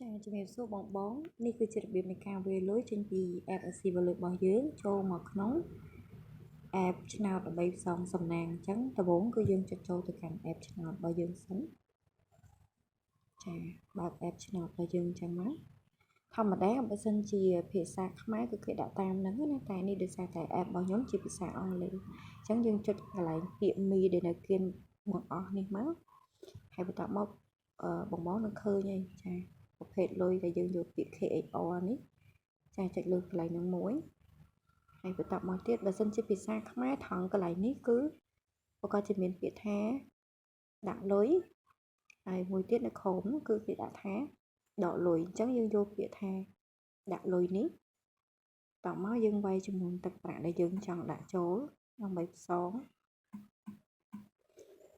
ចាជំរាបសួរបងបងនេះគឺជារបៀបនៃការវេរលុយចេញពី app ACLEDA Wallet របស់យើងចូលមកក្នុង app ឆ្នោតដើម្បីផ្សងសំណាងអញ្ចឹងដំបូងគឺយើងចុចចូលទៅកាន់ app ឆ្នោតរបស់យើងសិនចាបើក app ឆ្នោតរបស់យើងអញ្ចឹងមកធម្មតាបើសិនជាភាសាខ្មែរគឺគេដាក់តាមហ្នឹងណាតែនេះដោយសារតែ app របស់ខ្ញុំជាភាសាអង់គ្លេសអញ្ចឹងយើងចុចកន្លែងពាក្យ me ដែលនៅគៀនបង្អស់នេះមកហើយបន្ទាប់មកបងបងនឹងឃើញហើយចាប្រភេទលុយដែលយើងយកពាក្យ KHR នេះចាចុចលើកន្លែងហ្នឹងមួយហើយបន្ទាប់មកទៀតបើសិនជាភាសាខ្មែរថងកន្លែងនេះគឺប្រកាសជាមានពាក្យថាដាក់លុយហើយមួយទៀតនៅក្រោមគឺគេដាក់ថាដកលុយអញ្ចឹងយើងយកពាក្យថាដាក់លុយនេះតមកយើងវាយចំនួនទឹកប្រាក់ដែលយើងចង់ដាក់ចូលដើម្បីផ្សង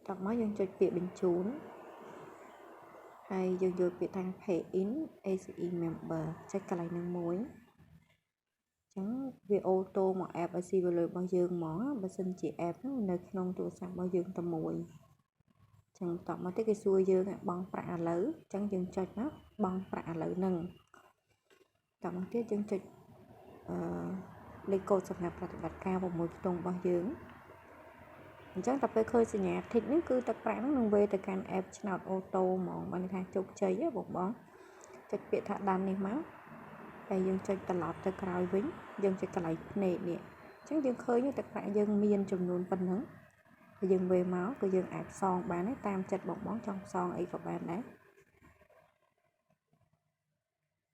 តមកយើងចុចពាក្យបញ្ជូនហើយយើងយកពាក្យថា pay in ACE member ចុចកន្លែងនឹងមួយចឹងវាauto មក app ACLEDA Wallet របស់យើងហ្មងបើសិនជា app ហ្នឹងនៅក្នុងទូរស័ព្ទរបស់យើងតែមួយចឹងតមកទៀតគេសួរយើងបង់ប្រាក់ឥឡូវចឹងយើងចុចមកបង់ប្រាក់ឥឡូវហ្នឹងតមកទៀតយើងចុចអឺលេខកូដសម្រាប់ប្រតិបត្តិការ6ខ្ទង់របស់យើងអញ្ចឹងតែពេលឃើញសញ្ញា tick នេះគឺទឹកប្រាក់ហ្នឹងនឹងវេទៅកាន់ app ឆ្នោត auto ហ្មងបានន័យថាជោគជ័យហ៎បងបងចុចពាក្យថា done នេះមកហើយយើងចុចត្រឡប់ទៅក្រោយវិញយើងចុចកន្លែងភ្នែកនេះអញ្ចឹងយើងឃើញទឹកប្រាក់យើងមានចំនួនប៉ុណ្ណឹងហើយយើងវេមកគឺយើងអាចផ្សងបានតាមចិត្តបងបងចង់ផ្សងអីក៏បានដែរ។